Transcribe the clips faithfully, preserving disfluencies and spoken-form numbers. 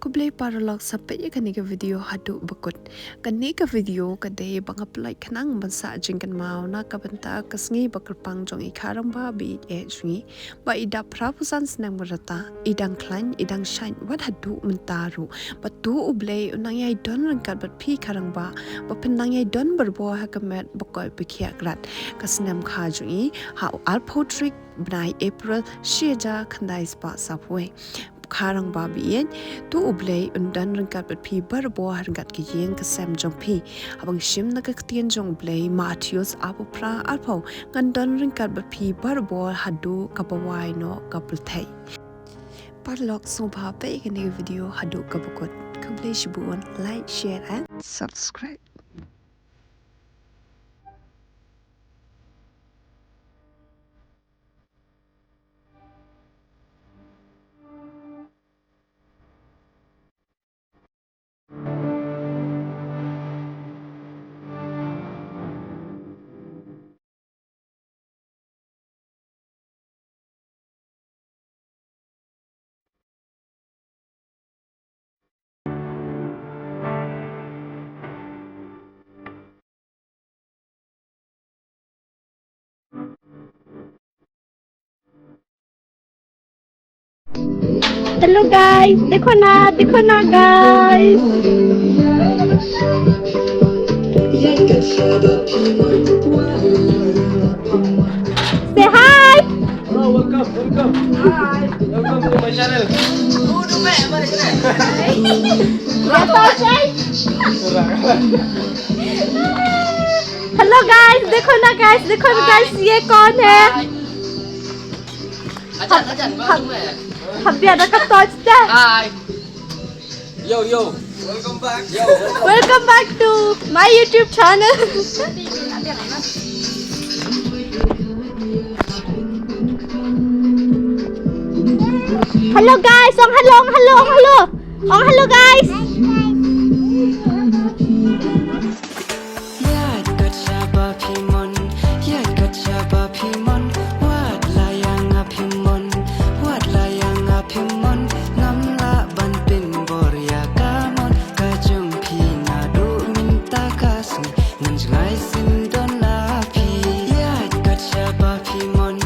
Khublei paralok sa peit ïa kane ka video haduh ba kut. Kane ka video ka dei ba nga pynlait khnang ban sah jingkynmaw na ka bynta ka sngi ba kyrpang jong i Kharang Bah Bieit jong ngi, ba i dap phra phew san snem ka rta, i dang khlaiñ, i dang shait wat haduh mynta ruh. Bad to U Blei un nang ïai don ryngkat bad phi Kharang Bah, ba phin nang ïai don barabor ha ka met ba koit ba khiah krat. Ka snem kha jong i ha u arphew tarik bnai April shi hajar khyndai spah sawphew wei. Kharang Bah Bieit, to U Blei un don ryngkat bad phi barabor ha ryngkat ka ïing ka sem jong phi. Haba ngi shim na ka ktien jong U Blei, Mathaios arphew phra arphew, ngan don ryngkat bad phi barabor haduh kaba wai noh ka pyrthei. Paralok sngewbha peit ïa kane ka video haduh kaba kut. Khublei shibun, like, share and subscribe. Hello guys, देखो ना, देखो ना guys. Say hi. Hello, welcome, welcome. Hi. Welcome to my channel. Hello guys, देखो ना guys, देखो ना guys, ये कौन है? Ajan, ajan, baru mai. Habia dah ketok dah. Hi. Yo, yo. Welcome back. Yo, welcome. Welcome back to my YouTube channel. Hello guys, ong hello, ong hello, ong hello. Ong hello guys. Ïaid kat shaba phi mon, ïaid kat shaba phi mon, wat la ïa nga phi mon, wat la ïa nga phi mon, ngam lah ban pynbor ïa ka mon ka jong phi naduh mynta ka sngi, ngan jngai sngewdon la phi. Ïaid kat shaba phi mon,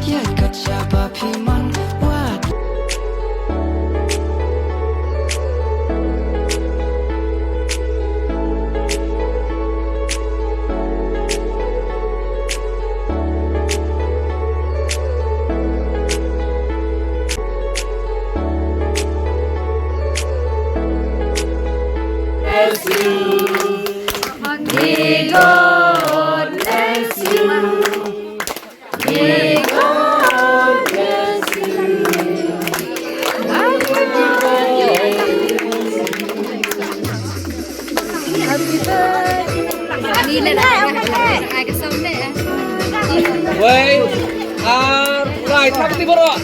ïaid kat shaba phi mon, wat May God bless you. May God bless you. Happy birthday. Wei, ar, rai, tang ti baroh.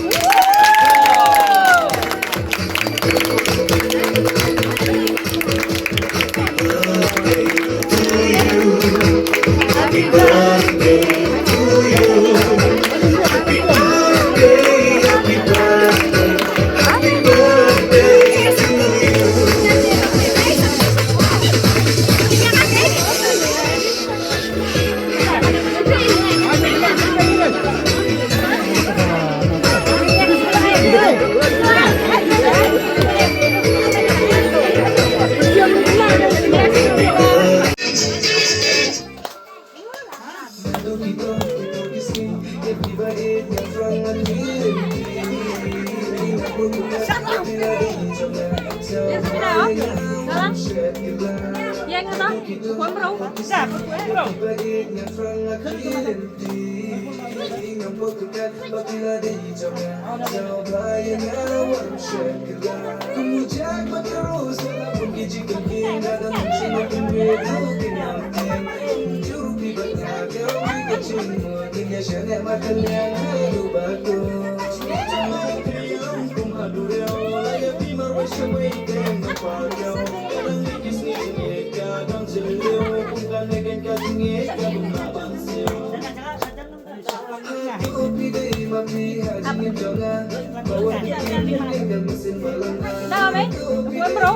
Daw, mei. Huam bro.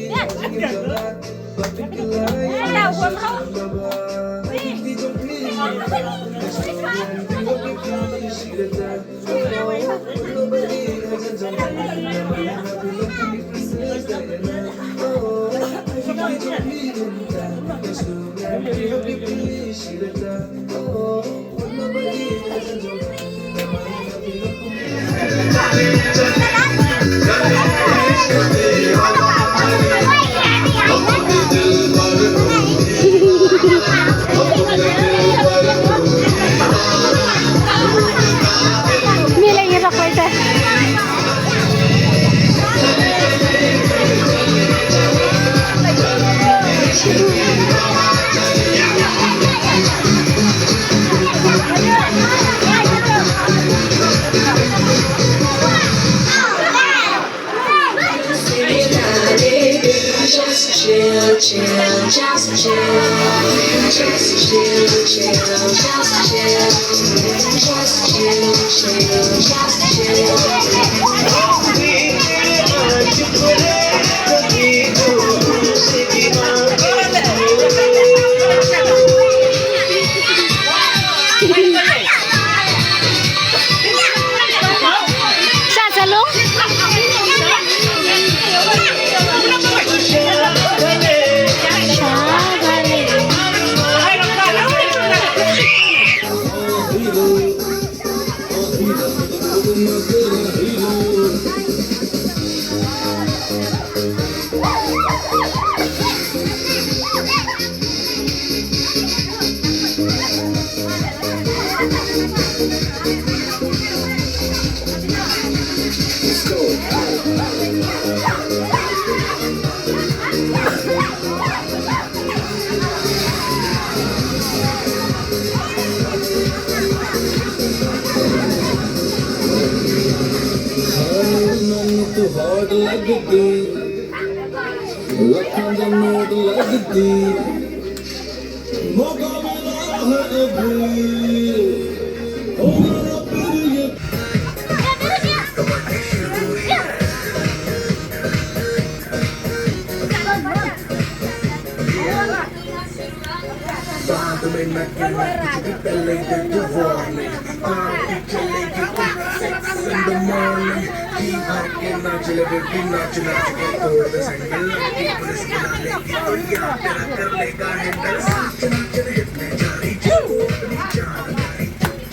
Yan. Daw, huam bro. Just chill, chill, just chill. Just chill, chill, just chill. Just chill, chill, just chill. Sa salong. Sa bale. Hard like a day. Lakhon de nod lagdi. Mauka mila hai abhi. Ho gaya phir ye. Baad mein main kehna kuch bhi, pehle hi de tu warning. Party chalegi till six in the morning. Ji bhar ke naach le baby, naach naach ke tod de sandal. Lagi police bula legi to yaar tera kar lega handle. Naach naach hit mein ja rahi, jab wo apni jaan ja rahi.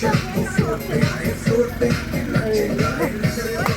Jab wo floor pe aaye, floor pe naachega ye.